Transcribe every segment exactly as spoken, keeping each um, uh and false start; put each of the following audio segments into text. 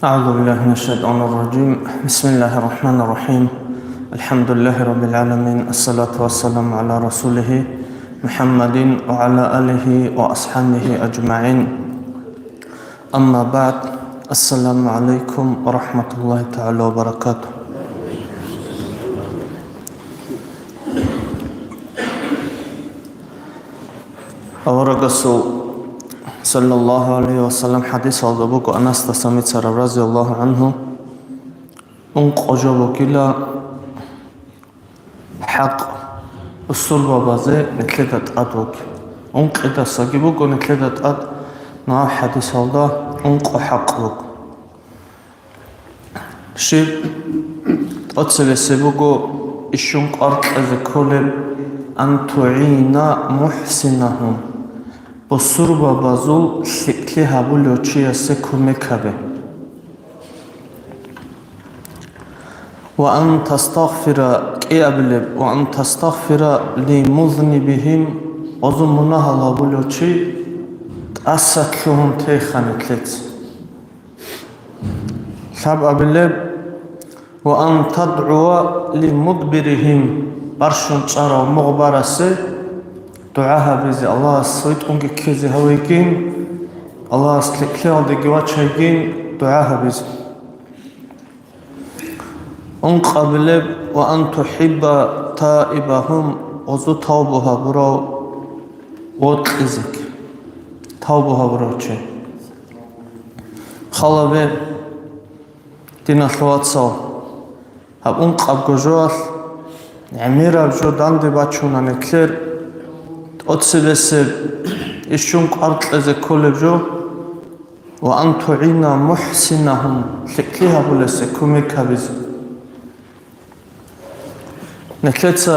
أعوذ بالله من الشيطان الرجيم. بسم الله الرحمن الرحيم. الحمد لله رب العالمين. الصلاة والسلام على رسوله محمد وعلى آله وأصحابه أجمعين. أما بعد. السلام عليكم ورحمة الله تعالى وبركاته. Аварагасул, саллаллагьу гӀалайгьи ва саллам, хӀадисалда буго, Анасдаса бицараб, разияллагьу гӀангьу, ункъо жо бугила хӀакъ бусурбабазе нилъеда тӀад бугеб. Ункъидасаги буго нилъеда тӀад, нагьаб хӀадисалда ункъо хӀакъ буго. Щиб? ТӀоцебесеб буго ишшун кӀвар кьезе кколеб: «Ан тугӀина мухӀсинагьум», бусурбабазул лъикӀлъи гьабулев чиясе кумек гьабе. «Ва ан тастагъфира», кӀиабилеб, «ва ан тастагъфира ли музнибигьим», гъозул мунагьал гьабулев чи тӀаса лъугьун теха нилъеца. Лъабабилеб: «Ва ан тадгӀуа ли мудбиригьим», барщун чӀарав мугъ барасе дугӀа гьабизе, Аллагьас витӀунги ккезе гьавейгин, Аллагьас лъикӀлъиялдеги вачайгин дугӀа гьабизе. Ункъабилеб: «Ва ан тухӀибба таибагьум», гъозу тавбу гьабурав вокьизе, тавбу гьабурав чи. Халабе, диналъул вацал, гьаб ункъабго жоялъ гӀемераб жо данде бачуна нилъер, тӀоцебесеб ишшун кӀвар кьезе кколеб жо, «ва ан тугӀина мухӀсинагьум», лъикӀлъи гьабулесе кумек гьабизе. Нилъеца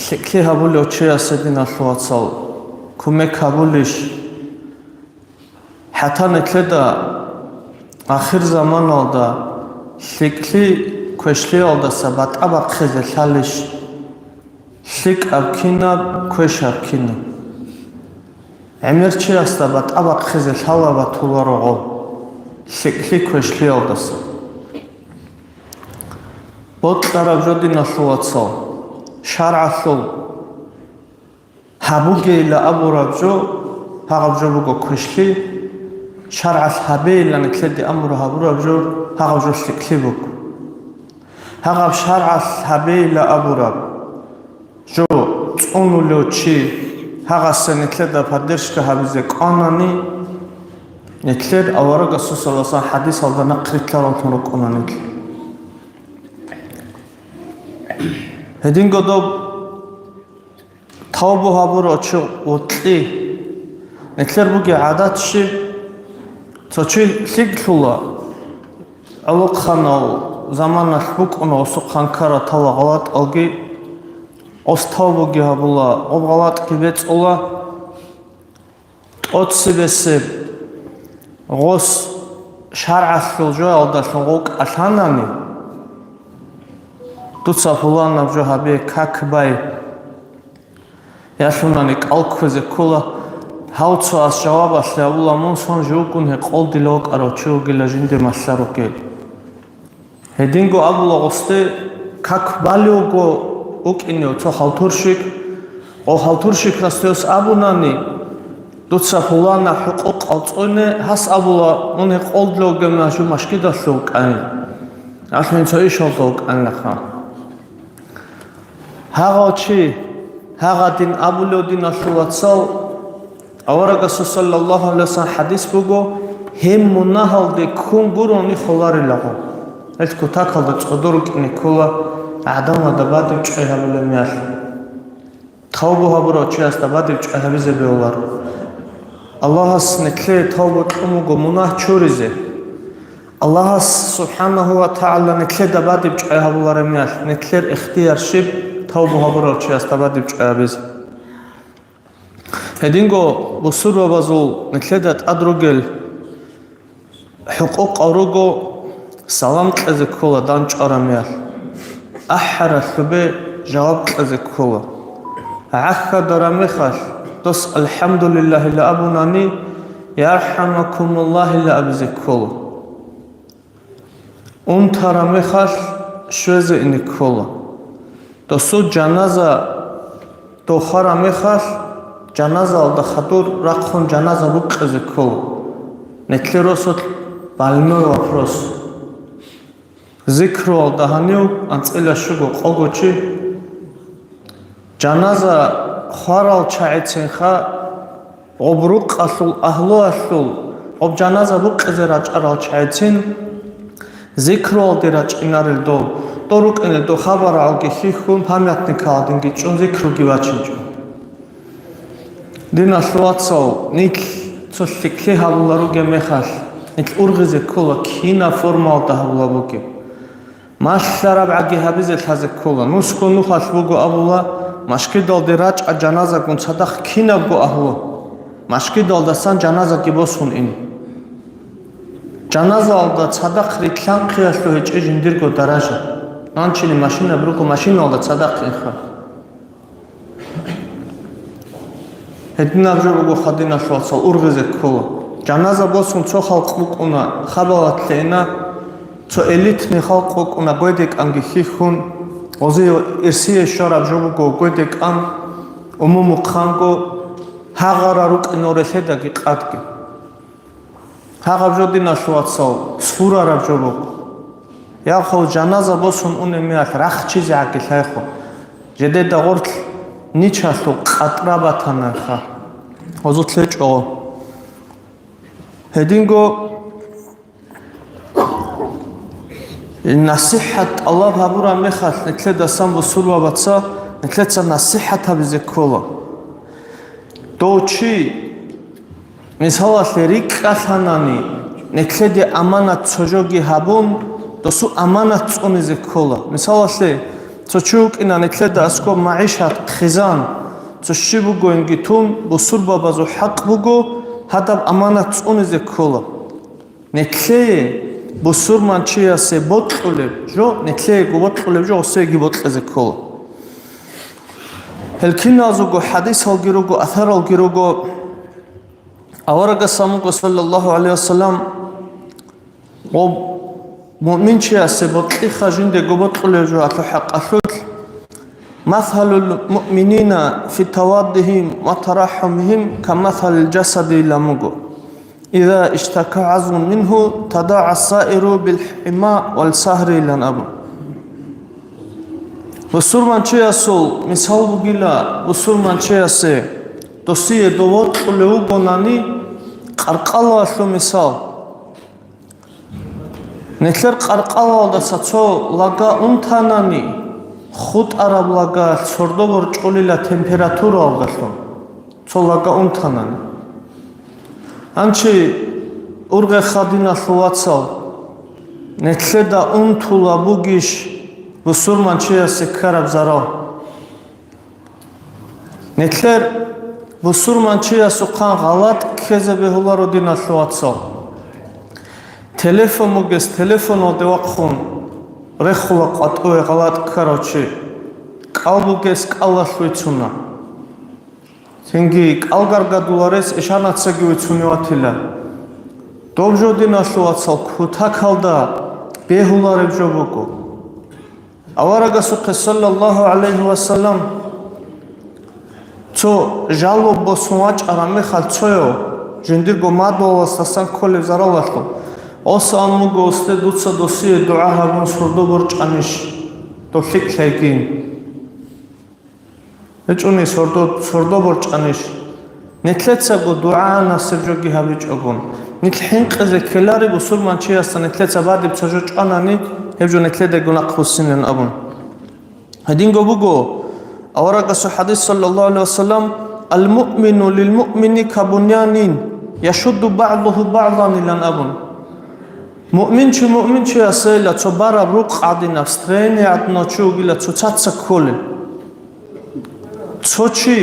лъикӀлъи гьабулев чиясе, диналъул вацал, кумек гьабулищ? ХӀатта нилъеда ахирзаманалда лъикӀлъи квешлъиялдаса батӀа бахъизе лъалищ? ЛъикӀаб кинаб, квешаб кинаб? ГӀемер чиясда батӀа бахъизе лъала батуларо гъо, лъикӀлъи квешлъиялдаса. Бокьараб жо, диналъул вацал, шаргӀалъул гьабугейилан абураб жо, гьагъаб жо буго квешлъи, шаргӀалъ гьабейилан нилъеде амру гьабураб жо, гьагъаб жо лъикӀлъи буго. Гьагъаб шаргӀалъ гьабейилан абураб жо цӀунулев чи гьагъасе нилъеда поддержка гьабизе кӀванани, нилъер аварагасул саллаллагьу гӀалайгьи ва саллам хӀадисалда нахърилълъараллъун рукӀуна нилъ. Гьединго доб тавбу гьабурав чи вокьи. Нилъер бугеб гӀадат щиб? Цо чи лъикӀлъула, гӀолохъанав заманалъ букӀуна гъосухъан ккарал тала гъалатӀалги, гъос тавбуги гьабула, гъоб гъалатӀги бецӀула. ТӀоцебесеб гъос шаргӀалъул жоялдалъун гъов кӀалъанани, дуца пуланаб жо гьабе, как бай, ялъунани кӀал кквезе ккола, гьав цояс жавабалъе абула: «Мун сон живгун гьекъолдила вукӀарав чи вугила жинде малъа ругел». Гьединго абула гъосде, как балевго вукӀинев цо халтурщик, гъо халтурщикасдас абунани: «Дуца пуланаб хӀукъукъал цӀуне», гьас абула: «Мун гьекъолдила вугев мажу машгидалъув вукӀанин, алъугьин цо ишалда вукӀанинха». Гьагъав чи, гьагъадин абулев, диналъул вацал, аварагасул саллаллагьу гӀалайгьи ва саллам хӀадис буго: «Гьеб мунагьалде ккун гурони холарилаго». Гьелъ кутакалда цӀодор рукӀине ккола гӀадамалда бадиб чӀвай гьабулеб мехалъ. Тавбу гьабурав чиясда бадиб чӀвай гьабизе бегьуларо. Аллагьас нилъее тавбу кьун буго мунагь чуризе. Аллагьас, субхӀанагьу ва тагӀала, нилъеда бадиб чӀвай гьабулареб мехалъ, нилъер ихтияр щиб тавбу гьабурав чиясда бадиб чӀвай гьабизе? Гьединго бусурбабазул нилъеда тӀад ругел хӀукъукъал руго: салам кьезе ккола дандчӀвараб мехалъ, ахӀаралъубе жаваб кьезе ккола, гӀахьадараб мехалъ дос «АлхӀамдулиллагьила» абунани, «ЯрхӀамукумуллагьила» абизе ккола. Унтара мехалъ щвезе ине ккола. Досул жаназа дохара мехалъ, жаназаялда хадур рахъун жаназа букъизе ккола. Нилъер росулъ больной вопрос. Зикруялда гьанив анцӀила щуго къого чи жаназа хварал чагӀицинха, гъоб рукъалъул агьлуялъул гъоб жаназа букъизе рачӀарал чагӀицин зикруялде рачӀинарел дол, дол рукӀине дол хабаралги хьихьун, памятникалдинги чӀун зикруги бачинчӀо. Диналъул вацал, нилъ цо лъикӀлъи гьабуларуге мехалъ, нилъ ургъизе ккола, кинаб формалда гьабула бугеб. Малъараб гӀаги гьабизе лъазе ккола. Нусго нухалъ буго абула, машгидалде рачӀа жаназагун цадахъ кинабго агьлу. Машгидалдасан жаназаги босун ин. Жаназаялда цадахъ рилълъанхъиялъул гьечӀеб жиндирго даража. Нанчине машинаб руго, машиналда цадахъ инха. Гьединаб жо буго хадиналъул вацал ургъизе ккола. Жаназа босун цо халкъ букӀуна, хабалат лъеина, цо элитный халкъ букӀуна, гведекӀанги хьихьун, гъозие ирсие щвараб жо буго гведекӀан, умумухъанго, гьагъара рукӀине релъедаги къадги. Гьагъаб жо, диналъул вацал, цурараб жо буго. Ялхъав жаназа босун унеб мехалъ рахчизегӀаги лъайхъо. Жедеда гъорлъ ничалъул къатӀра батананха. Гьозулъ гьечӀого. Гьединго насихӀат тӀалаб гьабураб мехалъ, нилъедасан бусурбабаца, нилъеца насихӀат гьабизе ккола. Дов чи, мисалалъе, рикӀкӀалъанани, нилъеде аманат цо жоги гьабун, досул аманат цӀунизе ккола. Мисалалъе, цо чи вукӀина, нилъеда аскӀоб магӀишат хъизан, цо щиб бугоинги тун, бусурбабазул хӀакъ буго гьадаб аманат цӀунизе ккола. Нилъее бусурманчиясе бокьулеб жо, нилъеего бокьулеб жо гъосеги бокьизе ккола. Гьел киназего хӀадисалги руго, асаралги руго. Аварагас абун буго, саллаллагьу гӀалайгьи вассалам, гъоб муъминчиясе бокьиха жиндего бокьулеб жо гьалъул хӀакъалъулъ, «Масалул муъминина фи таваддугьим ва тарахӀумигьим камасалил жасади», илан буго. «Иза иштака гӀазмун мингьу, тадагӀа саиру билхӀима вал сагьри», илан абун. Бусурманчиясул мисал бугила, бусурманчиясе досие дов вокьулев вугонани, къаркъалалъул мисал. Нилъер къаркъалалдаса цо лага унтанани, хутӀараб лага сордо борчӀулила температуралдалъун. Цо лага унтанани. Гьанчи ургъеха, диналъул вацал, нилъеда унтула бугищ бусурманчиясе ккараб зарал? Нилъер бусурманчиясухъан гъалатӀ ккезе бегьуларо, диналъул вацал. Телефон бугес телефоналде вахъун рехула къватӀиве гъалатӀ ккарав чи, кӀал бугес кӀалалъ вицуна. Цинги кӀал гаргадуларес эшанацаги вицунев ватила. Доб жо, диналъул вацал, кутакалда бегьулареб жо буго. Аварагасухъе, саллаллагьу гӀалайгьи вассалам, цо жалоб босун вачӀараб мехалъ цояв, жиндирго мадугьаласдасан кколеб заралалъул, гъос абун буго, гъосде дуца досие дугӀа гьабун сордо борчӀанищ, дов лъикӀлъайгин. ГьечӀони сордо, сордо борчӀанищ? Нилъецаго дугӀа-насир жоги гьабичӀогун, нилъ хӀинкъизе ккелареб бусурманчиясда нилъеца бадиб цо жо чӀванани, гьеб жо нилъедаго нахъ буссинилан абун. Гьединго буго, аварагасул хӀадис, саллаллагьу гӀалайгьи вассалам, «Ал-муъмину лил-муъмини кабунянин, яшудду багӀдугьу багӀдан», илан абун. Муъминчи муъминчиясейила цо бараб рукъ гӀадинаб, строение гӀадинав чи вугила, цо цаца кколел. Цо чи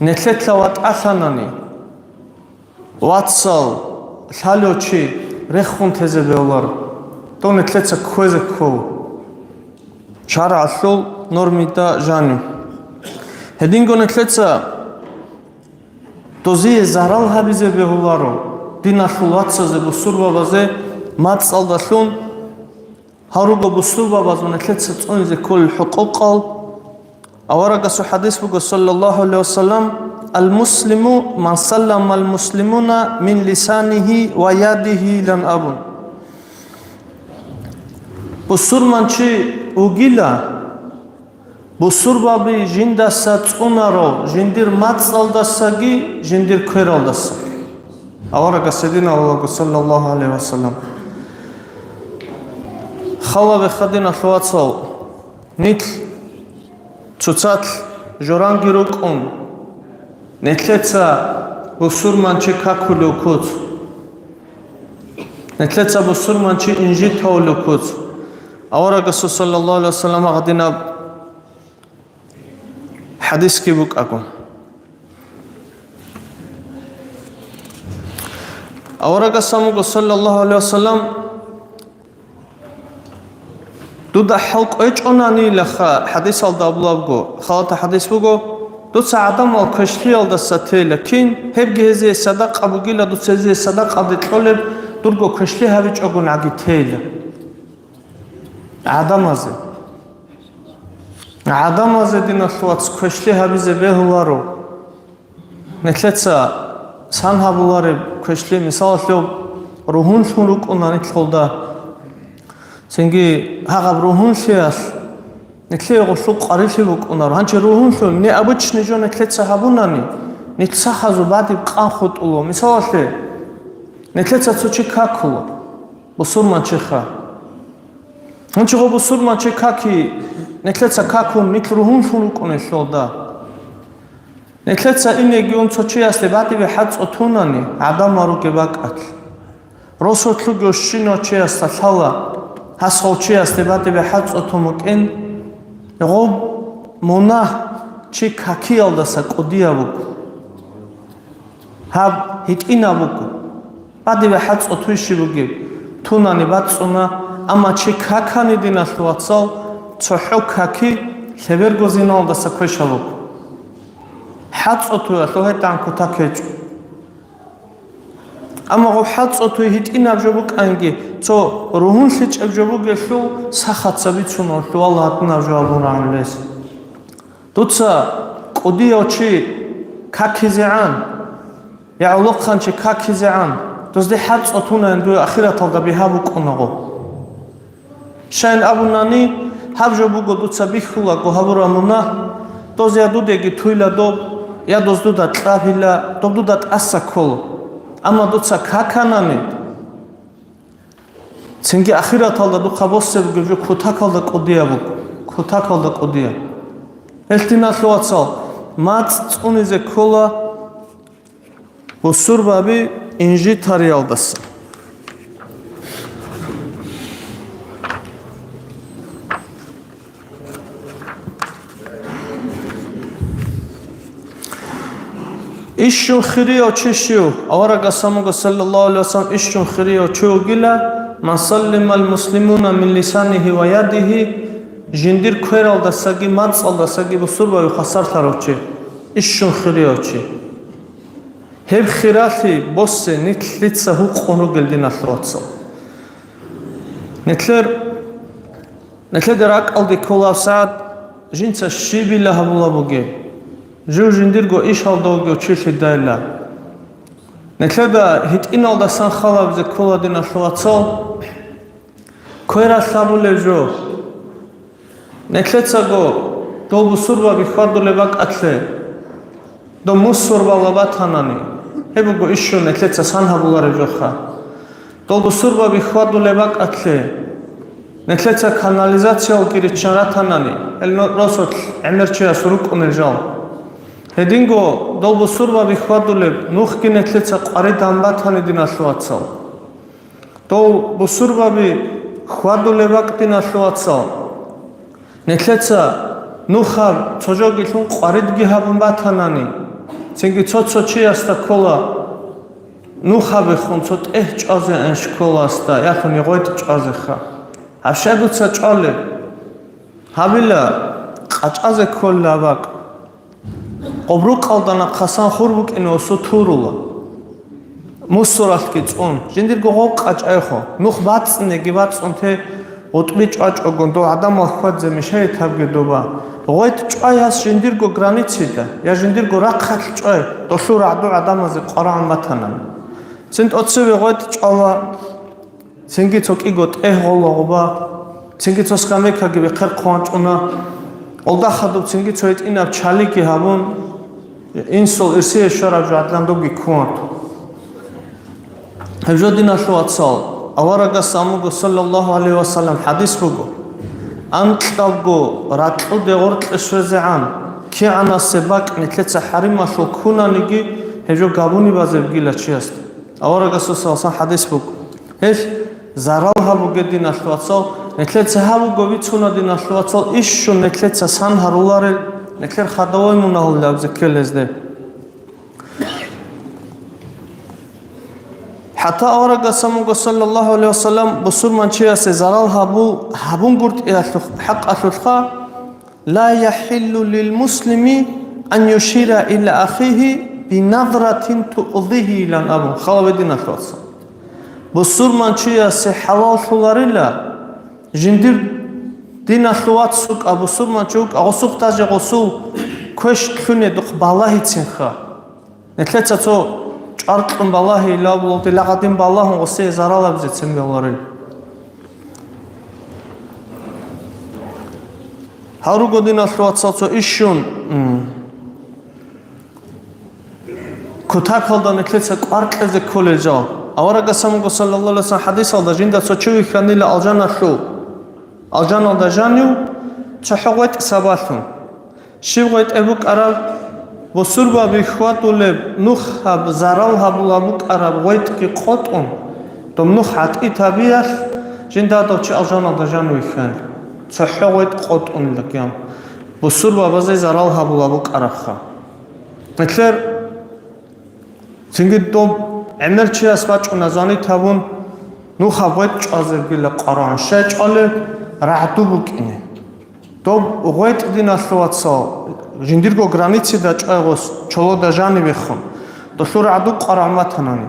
нилъеца ватӀалъанани, вацал, лъалев чи рехун тезе бегьуларо, дов нилъеца кквезе ккола шаргӀалъул нормида жанив. Гьединго нилъеца дозие зарал гьабизе бегьуларо, диналъул вацазе, бусурбабазе, мацӀалдалъун Гьал руго бусурбабазул нилъеца цӀунизе кколел хӀукъукъал. Аварагасул хадис буго, саллаллаху гӀалайхи вассалам: «Ал-муслиму ман салламал муслимуна мин лисанихи ва ядихи», – илан абун. Бусурманчи вугила, бусурбаби жиндаса цӀунаро, жиндир мацӀалдасаги жиндир квералдаса. Аварагас гьедин абулаго, саллаллаху гӀалайхи вассалам. Хала бехадиналъ вацал, нилъ цоцалъ жоранги рукӀун, нилъеца бусурманчи какулев куц, нилъеца бусурманчи инжит гьавулев куц. Аварагасул, саллаллаху гӀалайхи вассалам, гьадинаб хадисги букӀаго. Аварагас абуго, саллаллаху гӀалайхи вассалам: «Дуда хӀал кӀвечӀонанилаха», хадисалда абулабго, халата хадис буго: «Дуца гӀадамал квешлъиялдаса тейила, кин гьебги гьезие садакъа бугила, дуца гьезие садакъаде кьолеб, дурго квешлъи гьабичӀогонгӀаги тейила». ГӀадамазе. ГӀадамазе, диналъ вац, квешлъи гьабизе бегьуларо. Нилъеца сан гьабулареб квешлъи, мисалалъе, ругьунлъун рукӀуна нилъ гьолда. Цинги гьагъаб ругьунлъиялъ нилъее гъолъул къварилъи букӀунаро. Гьанчи ругьунлъун необычный жо нилъеца гьабунани, нилъ сахазул бадиб къан хутӀула. Мисалалъе, нилъеца цо чи какула, бусурманчиха. Гьанчи гъо бусурманчи каки, нилъеца какун, нилъ ругьунлъун рукӀуна гьолда. Нилъеца инеги ун цо чиясде батӀибе хӀацӀцӀо тунани, гӀадамал ругеб бакӀалъ. Росулъ ругев щинав чиясда лъала, гьасул чиясде батӀибе хӀацӀцӀо тун букӀин, гъоб мунагь чи какиялдаса кӀудияб буго. Гьаб гьитӀинаб буго. БатӀибе хӀацӀцӀо туй щиб бугеб, тунани бацӀцӀуна, амма чи какани, диналъ вацал, цохӀо каки лъеберго зиналдаса квешаб буго. ХӀацӀцӀо туялъул гьетӀан кутак гьечӀо. Амма гъоб хӀацӀцӀо туй гьитӀинаб жо букӀанги, цо ругьунлъичӀеб жо бугелъул, сахаца бицунавлъу Аллагь гьатӀинаб жо абун рагӀун рес. Дуца кӀудияв чи какизегӀан, я гӀолохъанчи какизегӀан, дозде хӀацӀцӀо тунайин дуе ахираталда бигьа букӀунаго. Щайин абунани, гьаб жо буго дуца бихьулаго гьабураб мунагь, доз я дудеги туйла доб, я доз дуда кьабила, доб дуда тӀаса ккола. Амма дуца каканани, цинги ахираталда духъа босе бугеб жо кутакалда кӀудияб буго, кутакалда кӀудияб. Гьелъ, диналъул вацал, мацӀ цӀунизе ккола бусурбаби инжитариялдаса. Ищун хирияв чи щив? Аварагас абуго, саллаллаху гӀалайхи вассалам, ищун хирияв чи вугила, ман саллимал муслимуна мин лисанихи ва ядихи, жиндир квералдасаги мацӀалдасаги бусурбаби хвасарлъарав чи. Ищун хирияв чи. Гьеб хиралъи босе нилъ лъица гьукъун ругел, диналъул вацал. Нилъер, нилъеда ракӀалде кколаб сагӀат жинца щибила гьабула бугеб, жив жиндирго ишалда вугев чи лъидайила. Нилъеда гьитӀиналдасан халабизе ккола, диналъул вацал, квералъ гьабулеб жо. Нилъецаго дол бусурбаби хьвадулеб бакӀалъе, дол мусурбала батанани, гьеб буго ищун нилъеца сан гьабулареб жоха. Дол бусурбаби хьвадулеб бакӀалъе, нилъеца канализациялги риччан ратанани, гьел но-, росулъ гӀемер чияс рукӀунел жал. Гьединго дол бусурбаби хьвадулеб нухги нилъеца къваридан батани, диналъул вацал. Дов бусурбаби хьвадулеб бакӀ, диналъул вацал. Нилъеца нухаб цо жогилъун къваридги гьабун батанани, цинги цо-цо чиясда ккола нухабехун цо тӀегь чӀвазе ан школасда, яхуни гъветӀ чӀвазеха. Гьаб щай дуца чӀвалеб? Гьабила, къачӀазе кколила бакӀ. Къобрукъалда нахъасан хур букӀине осу турула. Мусуралъги цӀун, жиндирго гъоб къачӀайхъо, нух бацӀцӀинеги бацӀцӀун те ГъутӀби чӀвачӀого, дов гӀадамал хьвадзе мешайитабги доба. ГъветӀ чӀвай гьас жиндирго границида, я жиндирго рахъалъ чӀвай, долъул рагӀду гӀадамазе къварагӀун батанани. Цин тӀоцеве гъветӀ чӀвала, цинги цо кӀиго тӀегь гъола гъоба, цинги цо скамейкаги бехъер хъван чӀуна. Олда хадуб цинги цо гьитӀинаб чалиги гьабун, инсул ирсие щвараб жо гӀадлан добги ккун. Гьеб жо, диналъул вацал, аварагас амуго, саллаллагьу гӀалайгьи ва саллам, хӀадис буго: анкьабго ракьуде гъоркье щвезегӀан, кигӀанасе бакӀ нилъеца хӀарималъул ккунаниги, гьеб жо габуни базеб гила чиясда. Аварагасул, саллаллагьу гӀалайгьи ва саллам, хӀадис буго. Гьелъ зарал гьабуге, диналъул вацал, нилъеца гьабуго бицуна, диналъул вацал, ишщун нилъеца сан гьаруларел, нилъер хадавай мунагьал абзе ккелезде. ХӀатта аварагас амуго, саллаллагьу гӀалайгьи ва саллам, бусурманчиясе зарал гьабу-, гьабунгутӀиялъул хӀакъалъулъха, «Ла яхӀиллу лил муслими ан юшира иля ахихи биназратин туъзихи», илан абун, халаве, диналъул вацал. Бусурманчиясе хӀалаллъуларила жиндир диналъул вац вукӀа, бусурманчи вукӀа, гъосухъ даже гъосул квеш лъуне духъ балагьицинха. Нилъеца цо чӀваркьун балагьи, лагъадин балагьун гъосие зарал абизе цин бегьуларел. Гьал руго, диналъул вацал, цо ишщун, м, кутакалда нилъеца кӀвар кьезе кколел жал. Аварагас амуго, саллаллагьу гӀалайгьи ва саллам, хӀадисалда, жинда цо чи вихьанила алжаналъул, алжаналда жанив, цохӀо гъветӀ сабаблъун. Щиб гъветӀ букӀараб? Бусурбаби хьвадулеб нухаб зарал гьабула букӀараб гъветӀги къотӀун, доб нух гӀатӀи табиялъ, жинда дов чи алжаналда жан вихьан. ЦохӀо гъветӀ къотӀунила кьан. Бусурбабазе зарал гьабула букӀарабха. Нилъер Цинги доб гӀемер чияс бачӀуна звонить гьабун, нухаб гъветӀ чӀвазебила къварагӀун, щай чӀвалеб, рагӀду букӀине. Доб гъветӀ, диналъул вацал, жиндирго границида чӀвай гъос, чолода жанибехун, долъул рагӀду къварагӀун батанани.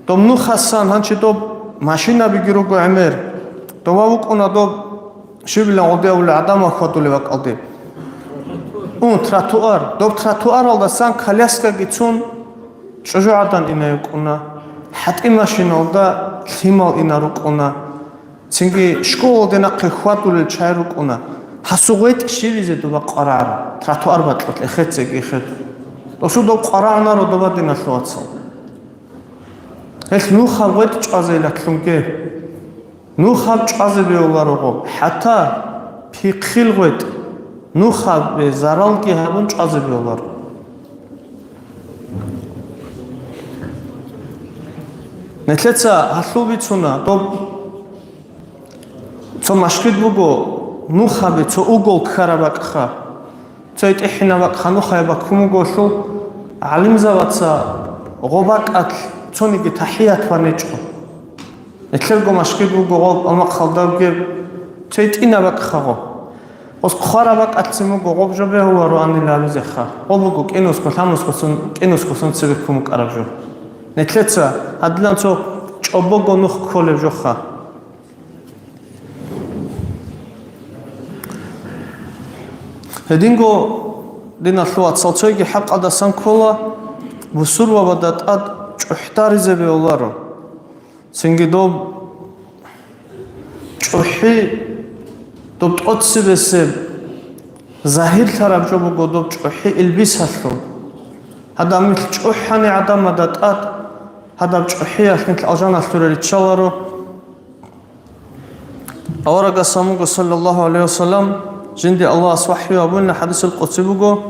Доб нухасан гьанчи доб машинабиги руго гӀемер. Доба букӀуна доб щибилан гъудеявулев гӀадамал хьвадулев бакӀалде. Ун, тротуар. Доб тротуаралдасан коляскаги цун, ЧӀужугӀадан ина рукӀуна, хӀатӀи машиналда лъимал ина рукӀуна, цинги школалде нахъе хьвадулел чагӀи рукӀуна. Гьасул гъветӀ щибизе доба къварагӀара, тротуар бакьулъ эхецеги эхеду. Досул доб къварагӀунаро доба, диналъул вацал. Гьелъ нухаб гъветӀ чӀвазейилан лъунге. Нухаб чӀвазе бегьуларо гъоб, хӀатта пихъил гъветӀ, нухабе заралги гьабун чӀвазе бегьуларо. Нилъеца гьалъул бицуна, доб цо машгид буго, нухабе цо угол ккараб бакӀха. Цо гьитӀинаб бакӀ ханухъаяб баккун буголъул, гӀалимзабаца гъоб бакӀалъ цониги тахӀият баничӀо. Нилъерго машгид буго гъоб, амма хъалдабги цо гьитӀинаб бакӀха гъоб. Гъос хъвараб бакӀалъцин буго гъоб жо бегьуларо анилан абизеха. Гъоб буго кӀинусго, лъабнусго сон, кӀинусго сон цебе ккун букӀараб жо. Нилъеца гьадилан цо чӀобого нух кколеб жоха. Гьединго, диналъул вацал, цойги хӀакъалдасан ккола, бусурбабада тӀад чӀухӀдаризе бегьуларо. Цинги доб чӀухӀи, доб тӀоцебесеб загьирлъараб жо буго доб чӀухӀи илбисалъул. Гьадамил чӀухӀани гӀадамада тӀад гьадаб чӀухӀиялъ нилъ алжаналъуре риччаларо. Аварагас амуго, саллаллагьу гӀалайгьи ва саллам, жинде Аллагьас вахӀю гьабуна, хӀадисул къудси буго: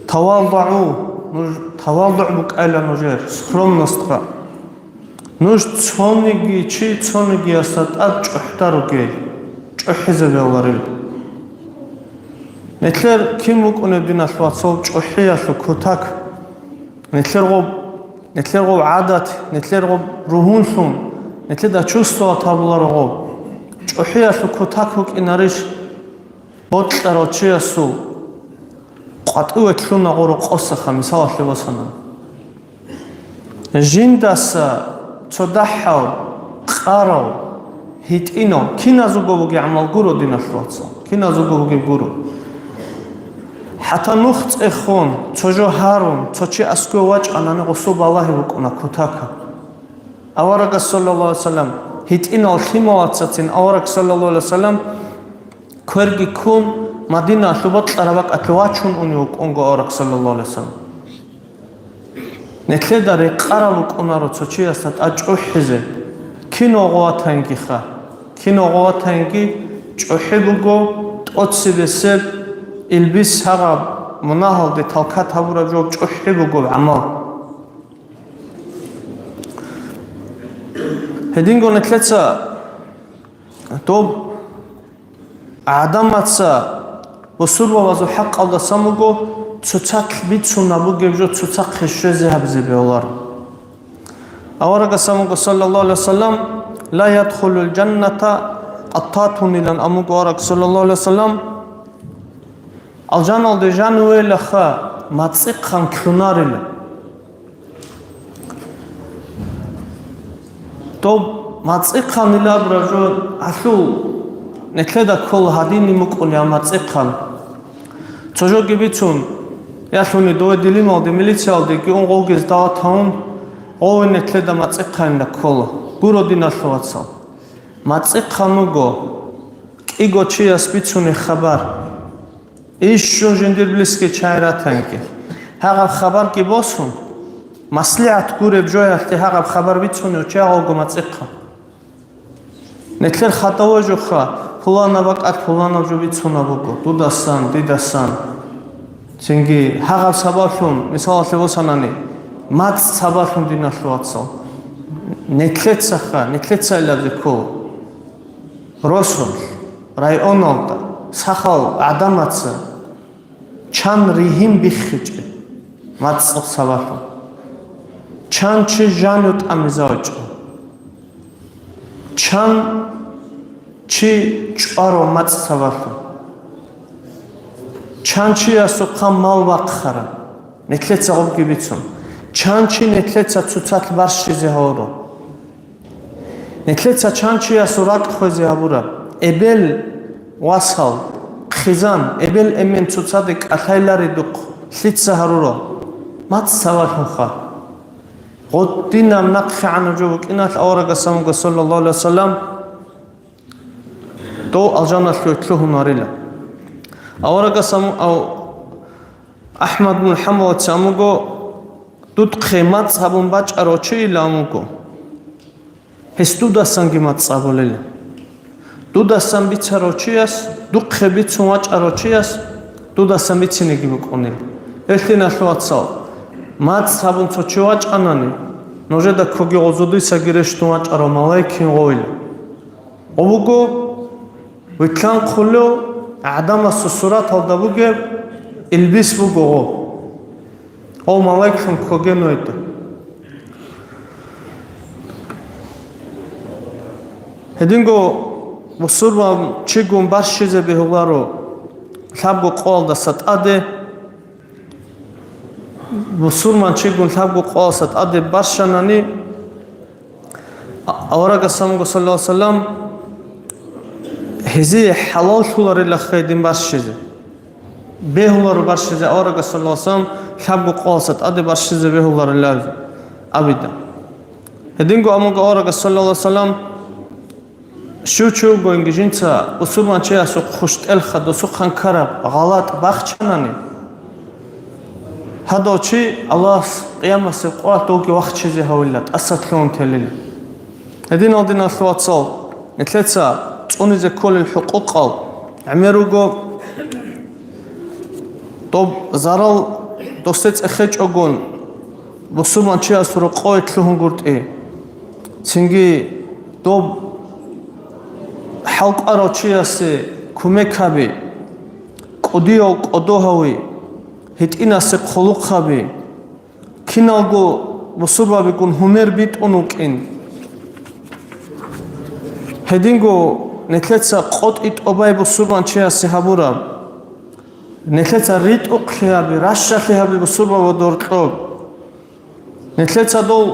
«ТавалдагӀу», нуж тавалдугӀ букӀайла нужер, скромностьха. Нуж цониги чи цонигиясда тӀад чӀухӀда ругел, чӀухӀизе бегьуларел. Нилъер кин вукӀунеб, диналъул вацал, чӀухӀиялъул кутак? Нилъер гъоб, нилъер гъоб гӀадат, нилъер гъоб ругьунлъун, нилъеда чувствовать гьабуларо гъоб. ЧӀухӀиялъул кутак вукӀинарищ бокьарав чиясул къватӀиве лъуна гъо рокъосаха, мисалалъе босана. Жиндаса цо дагьав, къарав, гьитӀинал, киназего бугеб гӀамал гуро, диналъул вацал, киназего бугеб гуро. ХӀатта нух цӀехун, цо жо гьарун, цо чи аскӀов вачӀанани гъосул балагьи букӀуна кутакаб. Аварагас, саллаллагьу гӀалайгьи вассалам, гьитӀинал лъималацацин авараг, саллаллагьу гӀалайгьи вассалам, кверги ккун, Мадинаялъул бакьараб бакӀалъе вачун унев вукӀунго авараг, саллаллагьу гӀалайгьи вассалам. Нилъеда рекъараб букӀунаро цо чиясда тӀад чӀухӀизе, киналго ватаниги ха, киналго ватаниги чӀухӀи буго, тӀоцебесеб, илбис гьагъаб мунагьалде талкат гьабураб жо чӀухӀи буго гӀамал. Гьединго нилъеца доб ГӀадамаца бусурбабазул хӀакъалдасан буго цоцалъ бицунаб бугеб жо цоцахъе щвезе гьабизе бегьуларо. Аварагасан буго, саллаллагьу гӀалайгьи вассалам, «Ла ядхулул жанната къаттатун», илан абун буго авараг, саллаллагьу гӀалайгьи вассалам, «Алжаналде жанивелаха мацӀихъан ккунарила». Доб мацӀихъанилаб ражо гьалъул нилъеда ккола гьадинин букӀунеб мацӀихъан. Цо жоги бицун, ялъуни дове дилималде, милициялдеги ун гъовги сдават гьавун, гъове нилъеда мацӀихъанила ккола. Гуро, диналъул вацал. МацӀихъан вуго кӀиго чияс бицунеб хабар. Ишшун жиндир близкий чагӀи ратанги, гьагъаб хабарги босун, маслигӀат гуреб жоялъе гьагъаб хабар бицунев чи гьавго мацӀихъа. Нилъер хадув вожуха, пуланаб бакӀалъ пуланаб жо бицунаб буго, дудасан, дидасан. Цинги гьагъаб сабаблъун, мисалалъе босанани, мацӀ сабаблъун, диналъул вацал. Нилъецаха, нилъеца илаб зиккул. Росулъ, районалда, сахал гӀадамаца чан ригьин биххичӀеб мацӀ сабаблъун. Чан чи жанив тӀамизавичӀо. Чан чи чӀваро мацӀ сабаблъун. Чан чиясухъа мал бахъара, нилъеца гъобги бицун. Чан чи нилъеца цоцалъ барщизе гьавуро. Нилъеца чан чиясул ракӀ хвезе гьабура, эбел-васал, хъизан, эбел-эмен цоцаде кӀалъайларидухъ лъица гьаруро? МацӀ сабаблъунха. Гъодинаб нахъегӀанаб жо букӀиналъ аварагасан вуго, саллаллагьу гӀалайгьи вассалам, дов алжаналъуве лъугьунарила. Аварагасан ав-, АхӀмад бун ХӀамбалица абун буго, дудхъе мацӀ гьабун бачӀарав чи илан вуго. Гьес дудасанги мацӀ гьабулел. Дудасан бицарав чияс, духъе бицун вачӀарав чияс дудасан бицинеги букӀунел. Гьелъиналъул вацал, мацӀ гьабун цо чи вачӀанани, нужеда ккоги гъозудисаги рещтӀун вачӀарав малаикин гъовила. Гъо буго, вилълъанхъулев гӀадамасул сураталда бугеб илбис буго гъо. Гъов малаиклъун ккоге нужеда. Гьединго бусурман чигун барщизе бегьуларо лъабго къоялдаса тӀаде. Бусурман чигун лъабго къоялдаса тӀаде барщанани, А-, аварагас амго, саллаллагьу гӀалайгьи вассалам, гьезие хӀалаллъуларила гьедин барщизе. Бегьуларо барщизе аварагас, саллаллагьу гӀалайгьи вассалам, лъабго къоялдаса тӀаде барщизе бегьуларила абида. Гьединго амго аварагас, саллаллагьу гӀалайгьи вассалам, щив чи вугониги жинца бусурман чиясухъ хущтӀелха досухъан ккараб гъалатӀ бахчанани, гьадав чи Аллагьас къиямасеб къоялъ довги вахчизе гьавила, тӀаса лъугьун телила. Гьединал, диналъул вацал, нилъеца цӀунизе кколел хӀукъукъал гӀемер руго, доб зарал досде цӀехечӀогон бусурман чиясул рокъове лъугьунгутӀи, цинги доб хӀалкӀварав чиясе кумек гьаби, кӀудияв кӀодо гьави, гьитӀинасе хъулухъ гьаби, киналго бусурбабигун гьумер битӀун вукӀин. Гьединго нилъеца къотӀи тӀобай бусурман чиясе гьабураб, нилъеца ритӀухълъи гьаби, ращалъи гьаби бусурбабазда гьоркьоб. Нилъеца дов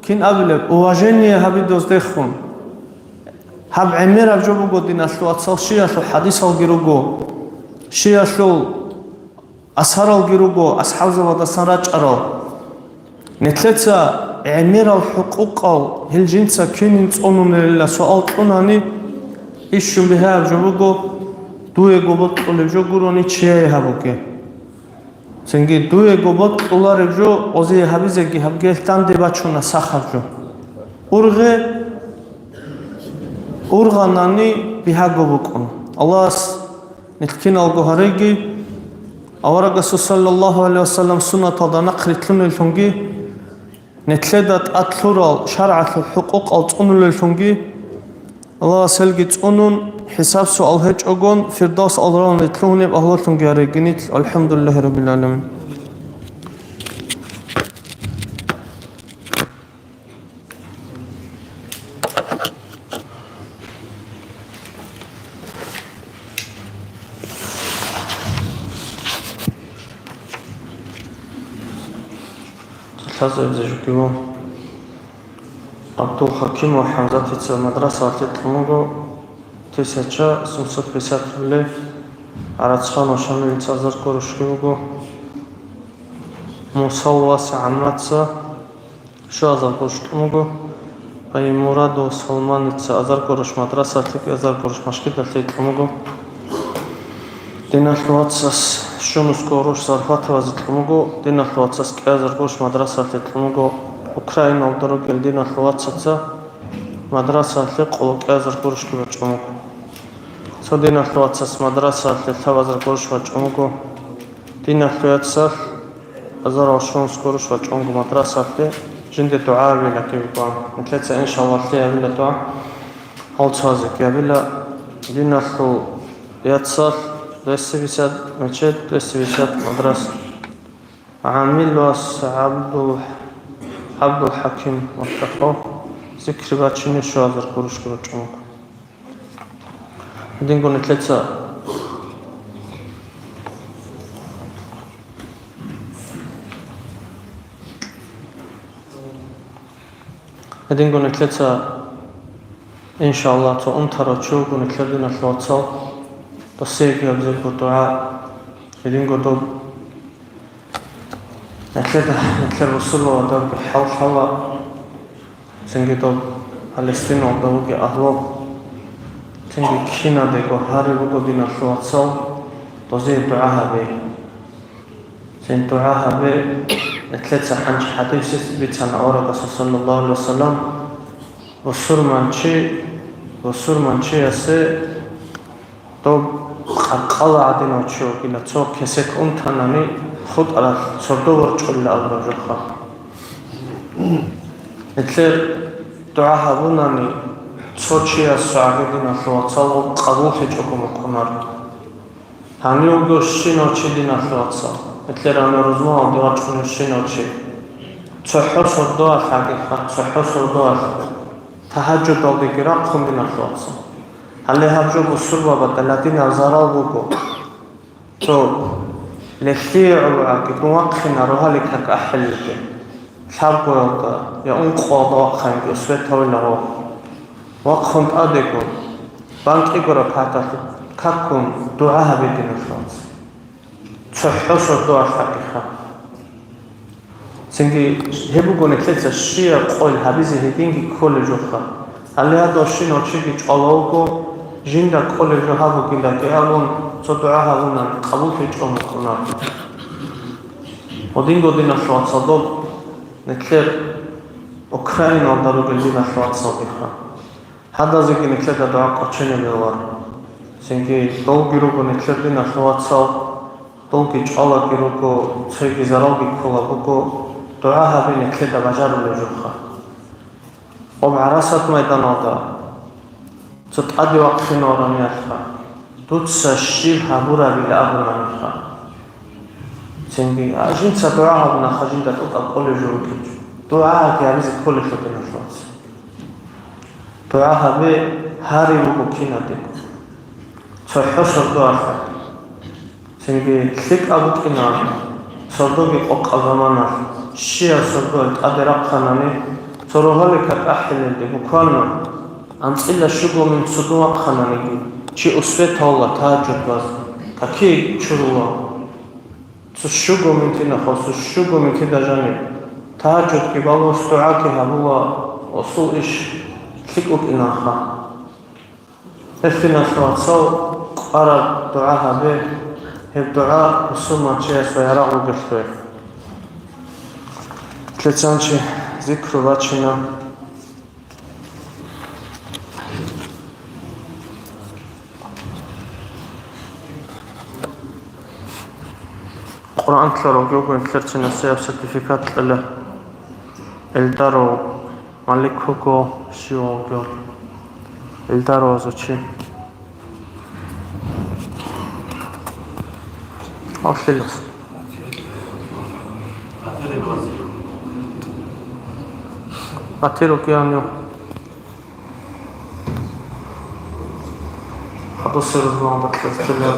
кин абилеб, уважение гьаби доздехун. Гьаб гӀемераб жо буго, диналъул вацал, щиялъул хӀадисалги руго, щиялъул асаралги руго асхӀабзабаздасан рачӀарал. Нилъеца гӀемерал хӀукъукъал гьел жинца кинин цӀунунелила суал кьунани, ишшун бигьаяб жо буго, дуего бокьулеб жо гурони чияе гьабуге. Цинги дуего бокьулареб жо гъозие гьабизеги гьабге, гьелъ данде бачуна сахаб жо. Ургъе, ургъанани бигьаго букӀун. Аллагьас нилъ киналго гьареги, аварагасул саллаллагьу гӀалайгьи вассалам суннаталда нахърилълъунеллъунги, нилъеда тӀад лъурал шаргӀалъул хӀукъукъал цӀунулеллъунги, Аллагьас гьелги цӀунун, хӀисаб-суал гьечӀогон, Фирдавс ал-Аъла лъугьунеб агьлулъунги гьареги нилъ. АлхӀамдулиллагьи раббил гӀаламин. Лъазабизе жугьу. Абдул-Хаким ва ХӀамзатица мадрасалъе кьун буго, тысяча семьсот пятьдесят рублей, Арацхан ва Шамилица азар гъурущги буго. Мусал ва СагӀаматца щуазар гъурущ кьун буго. Баймурадов Салманица азар гъурущ мадрасалъе, кӀиазар гъурущ машгидалъе кьун буго. Диналъул вацас щунусго гъурущ зарплатабазе кьун буго. Диналъул вацас кӀиазар гъурущ мадрасалъе кьун буго. Украиналда ругел диналъул вацаца мадрасалъе къоло кӀиазар гъурущги бачӀун буго. Цо диналъул вацас мадрасалъе лъабазар гъурущ бачӀун буго. Диналъул яцалъ азарал щунус гъурущ бачӀунго мадрасалъе, жинде дугӀа гьабила кибикъан. Нилъеца, иншаллагь, лъе гьабила дугӀа. Гьалцазеги гьабила. Диналъул яцалъ двести пятьдесят мечеть, двести пятьдесят мадраса. ГӀамил вас ГӀабдул, ГӀабдул-Хаким Мустафа зикри бачине щуазар гъурущги бачӀун буго. Гьединго нилъеца, гьединго нилъеца, иншаллагь, цо унтарав чи вуго нилъер, диналъул вацал, досиеги гьабизего дугӀа, гьединго доб Нилъеда, нилъер бусурбабазда буго хӀал лъала, цинги доб Палестиналда бугеб агьлу, цинги киназдаго гьари буго, диналъул вацал, дозие дугӀа гьабе. Цин дугӀа гьабе, нилъеца гьанже хӀадис бицана аварагасул, саллаллагьу гӀалайгьи вассалам, бусурманчи, бусурманчиясе Доб къаркъала гӀадинав чи вугила, цо кесек унтанани, хутӀаралъ сордо ворчӀулила абураб жоха. Нилъер дугӀа гьабунани, цо чиясгӀаги, диналъул вацал, къабуллъичӀого мукъунаро. Гьанив вугевщинав чи, диналъул вацал, нилъер гьанив рузмаялде вачӀуневщинав чи, цохӀо сордоялъ гьагиха, цохӀо сордоялъ, тагьажудалдеги рахъун, диналъул вацал. Гьале гьаб жо бусурбабазда ладинаб зарал буго. Цо лъие гӀоло аги, дун вахъина рогьалил как ахӀилелде, лъабгоялда я ункъоялда вахъинги, световойилан вахъун. Вахъун тӀадего, бан кӀигураб паталъ какун дугӀа гьабе, диналъул вацал. ЦохӀо сордоялъ гьагиха. Цинги гьеб буго нилъеца щибаб къойил гьабизе гьединги кколеб жоха. Гьале гьадинав щинав чиги чӀвала вуго, жинда кколеб жо гьаб бугилаги абун, цо дугӀа гьабунани, къабуллъичӀого мукъунаро. Гьединго, диналъул вацал, доб нилъер Украиналда ругел диналъул вацалгиха. Гьадазеги нилъеда дугӀа кӀоченеб гьавар. Цинги долги руго нилъер, диналъул вацал, долги чӀвалаги руго, цоги заралги ккола буго, дугӀа гьабе нилъеда бажарулеб жоха. Гьоб ГӀарасат майданалда цо тӀаде вахъинавараниялъха, дуца щиб гьабурабилан абунаниха. Цинги, а, жинца дугӀа гьабунаха, жинда тӀокӀаб кӀолеб жо букӀинчӀо. ДугӀаги гьабизе кколелъул, диналъул вацал. ДугӀа гьабе гьари буго кинадего. ЦохӀо сордоялъ. Цинги лъикӀаб букӀина, сордоги къокъаб заманалъ, щибаб сордоялъ тӀаде рахъанани, цо рогьалил как ахӀилелде буквально АнцӀила щуго мин цо дун вахъананиги, чи усве тавла тагьажуд баз, какие чурула. Цо щуго минутина хосус, щуго минутида жаниб. Тагьажудги балус, дугӀаги гьабула, осул иш лъикӀ букӀинанха. Гьелъиналъ вацал къвараб дугӀа гьабе, гьеб дугӀа мусулманчиясда ярагъ бугелъул. Лъецанчи зикру бачина. Къуръан лъаравги вуго, лъерцинасияб сертификат кьела. Эльдаров Малик вуго, щивав вугев. Эльдаровазул чи. Алхилас. Батир вугев. Хадусиразул батлаз ккела.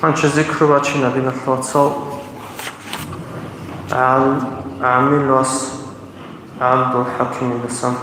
Гьанчи зикру бачина, диналъул вацал, гӀам-, гӀамил вас ГӀабдул ХӀакимидасан.